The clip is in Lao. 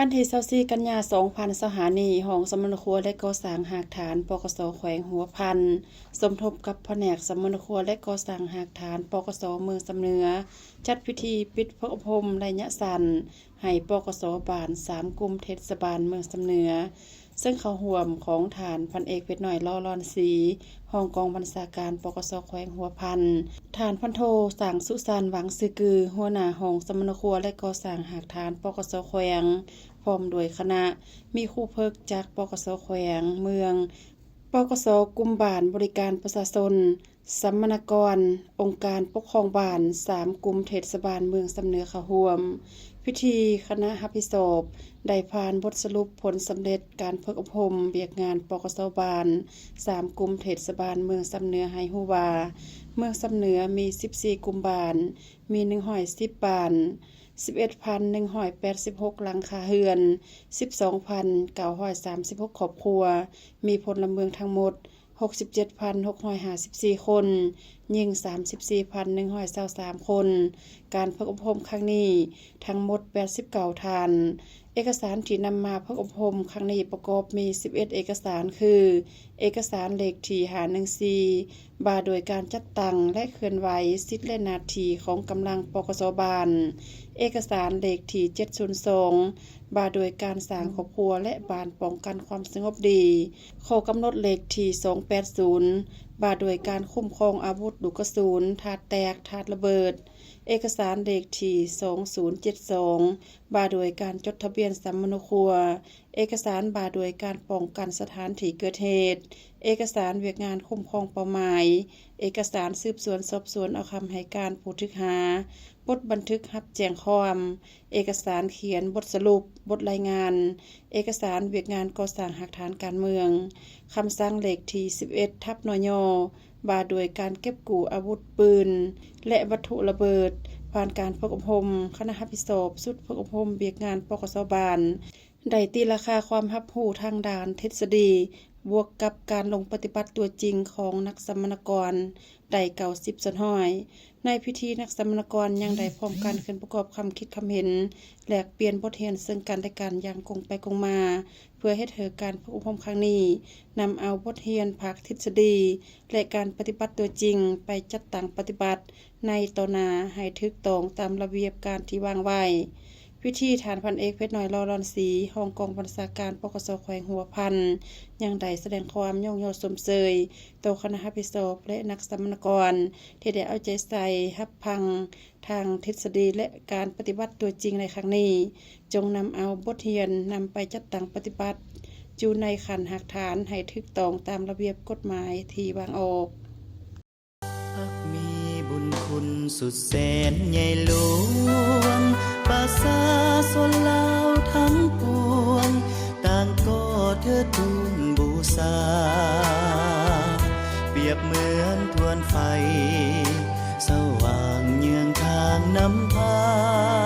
ວັນທີຊາວສີ່ ກັນຍາ ສອງພັນຊາວຫ້ານີ້, ຫ້ອງສຳມະນາຄົວ ແລະ ກໍ່ສ້າງຮາກຖານ ປກສ ແຂວງຫົວພັນ ສົມທົບກັບພະແນກສຳມະນາຄົວ ແລະ ກໍ່ສ້າງຮາກຖານ ປກສ ເມືອງຊຳເໜືອ ຈັດພິທີປິດຝຶກອົບຮົມໄລຍະສັ້ນ ໃຫ້ ປກສ ບ້ານ ສາມ ກຸ່ມເທດສະບານເມືອງຊຳເໜືອ ເຊິ່ງເຂົ້າຮ່ວມຂອງທ່ານ ພັນເອກ ເພັດນ້ອຍ ຫຼໍ່ຫຼອນສີ ຮອງກອງບັນຊາການ ປກສ ແຂວງຫົວພັນ, ທ່ານ ພັນໂທ ສາງສຸສັນ ຫວັງຊື່ກື ຫົວໜ້າຫ້ອງສຳມະນາຄົວ ແລະ ກໍ່ສ້າງຮາກຖານ ປກສ ແຂວງ ພ້ອມດ້ວຍຄະນະ, ມີຄູເພິກຈາກ ປກສ ແຂວງ, ເມືອງ, ປກສ ກຸ່ມບ້ານ, ບໍລິການປະຊາຊົນ, ສຳມະນາກອນ, ອົງການປົກຄອງບ້ານ, ສາມ ກຸ່ມເທດສະບານເມືອງຊຳເໜືອເຂົ້າຮ່ວມ. ພິທີຄະນະຮັບຜິດຊອບໄດ້ຜ່ານບົດສະຫຼຸບຜົນສຳເລັດການຝຶກອົບຮົມວຽກງານ ປກສ ບ້ານ ສາມ ກຸ່ມເທດສະບານເມືອງຊຳເໜືອ ໃຫ້ຮູ້ວ່າ ເມືອງຊຳເໜືອມີ ສິບສີ່ ກຸ່ມບ້ານ, ມີ ໜຶ່ງຮ້ອຍສິບ ບ້ານ, ສິບເອັດພັນໜຶ່ງຮ້ອຍແປດສິບຫົກ ຫຼັງຄາເຮືອນ, ສິບສອງພັນເກົ້າຮ້ອຍສາມສິບຫົກ ຄອບຄົວ, ມີພົນລະເມືອງທັງໝົດ ຫົກສິບເຈັດພັນຫົກຮ້ອຍຫ້າສິບສີ່ ຄົນ, ຍິງ ສາມສິບສີ່ພັນໜຶ່ງຮ້ອຍຊາວສາມ ຄົນ. ການຝຶກອົບຮົມຄັ້ງນີ້ທັງໝົດ ແປດສິບເກົ້າ ທ່ານ. ເອກະສານທີ່ນຳມາຝຶກອົບຮົມຄັ້ງນີ້ປະກອບມີ ສິບເອັດ ເອກະສານ ຄື ເອກະສານເລກທີ ຫ້າໜຶ່ງສີ່ ວ່າໂດຍການຈັດຕັ້ງ ແລະ ເຄື່ອນໄຫວສິດ ແລະ ໜ້າທີ່ຂອງກຳລັງ ປກສ ບ້ານ, ເອກະສານເລກທີ ເຈັດສູນສອງ ວ່າໂດຍການສ້າງຄອບຄົວ ແລະ ບ້ານປ້ອງກັນຄວາມສະຫງົບດີ, ຂໍ້ກຳນົດເລກທີ ສອງແປດສູນ ວ່າໂດຍການຄຸ້ມຄອງອາວຸດລູກກະສຸນ, ທາດແຕກ, ທາດລະເບີດ, ເອກະສານເລກທີ ສອງສູນເຈັດສອງ ວ່າໂດຍການຈົດທະບຽນສຳມະໂນຄົວ, ເອກະສານວ່າໂດຍການປ້ອງກັນສະຖານທີ່ເກີດເຫດ, ເອກະສານວຽກງານຄຸ້ມຄອງເປົ້າໝາຍ, ເອກະສານສືບສວນສອບສວນເອົາຄຳໃຫ້ການຜູ້ຖືກຫາ, ບົດບັນທຶກຮັບແຈ້ງຄວາມ, ເອກະສານຂຽນບົດສະຫຼຸບ, ບົດລາຍງານ, ເອກະສານວຽກງານກໍ່ສ້າງຮາກຖານການເມືອງ, ຄຳສັ່ງເລກທີ ສິບເອັດ ທັບ ນຍ ວ່າໂດຍການເກັບກູ້ອາວຸດປືນ ແລະ ວັດຖຸລະເບີດ, ຜ່ານການຝຶກອົບຮົມ, ຄະນະຮັບຜິດຊອບຊຸດຝຶກອົບຮົມວຽກງານ ປກສ ບ້ານ ໄດ້ຕີລາຄາຄວາມຮັບຮູ້ທາງດ້ານທິດສະດີ ບວກກັບການລົງປະຕິບັດຕົວຈິງຂອງນັກສຳມະນາກອນໄດ້ ເກົ້າສິບສ່ວນຮ້ອຍ. ໃນພິທີ, ນັກສຳມະນາກອນຍັງໄດ້ພ້ອມກັນຂຶ້ນປະກອບຄຳຄິດຄຳເຫັນ, ແລກປ່ຽນບົດຮຽນເຊິ່ງກັນແລະກັນຢ່າງກົງໄປກົງມາ, ເພື່ອເຮັດໃຫ້ການຝຶກອົບຮົມຄັ້ງນີ້ ນຳເອົາບົດຮຽນພາກທິດສະດີ ແລະ ການປະຕິບັດຕົວຈິງໄປຈັດຕັ້ງປະຕິບັດໃນຕໍ່ໜ້າໃຫ້ຖືກຕ້ອງຕາມລະບຽບການທີ່ວາງໄວ້. ພິທີ, ທ່ານ ພັນເອກ ເພັດນ້ອຍ ຫຼໍ່ຫຼອນສີ ຮອງກອງບັນຊາການ ປກສ ແຂວງຫົວພັນ ຍັງໄດ້ສະແດງຄວາມຍ້ອງຍໍຊົມເຊີຍຕໍ່ຄະນະຮັບຜິດຊອບ ແລະ ນັກສຳມະນາກອນ ທີ່ໄດ້ເອົາໃຈໃສ່ຮັບຟັງ ທາງທິດສະດີ ແລະ ການປະຕິບັດຕົວຈິງໃນຄັ້ງນີ້, ຈົ່ງນຳເອົາບົດຮຽນນຳໄປຈັດຕັ້ງປະຕິບັດຢູ່ໃນຂັ້ນຮາກຖານໃຫ້ຖືກຕ້ອງຕາມລະບຽບກົດໝາຍທີ່ວາງອອກ. ພັກມີບຸນຄຸນສຸດແສນໃຫຍ່ຫຼວງ, ປະຊາຊົນລາວທັງປວງ ຕ່າງກໍເທີດທູນບູຊາ, ປຽບເໝືອນທວນໄຟ ສະຫວ່າງເຍືອງທາງນຳພາ.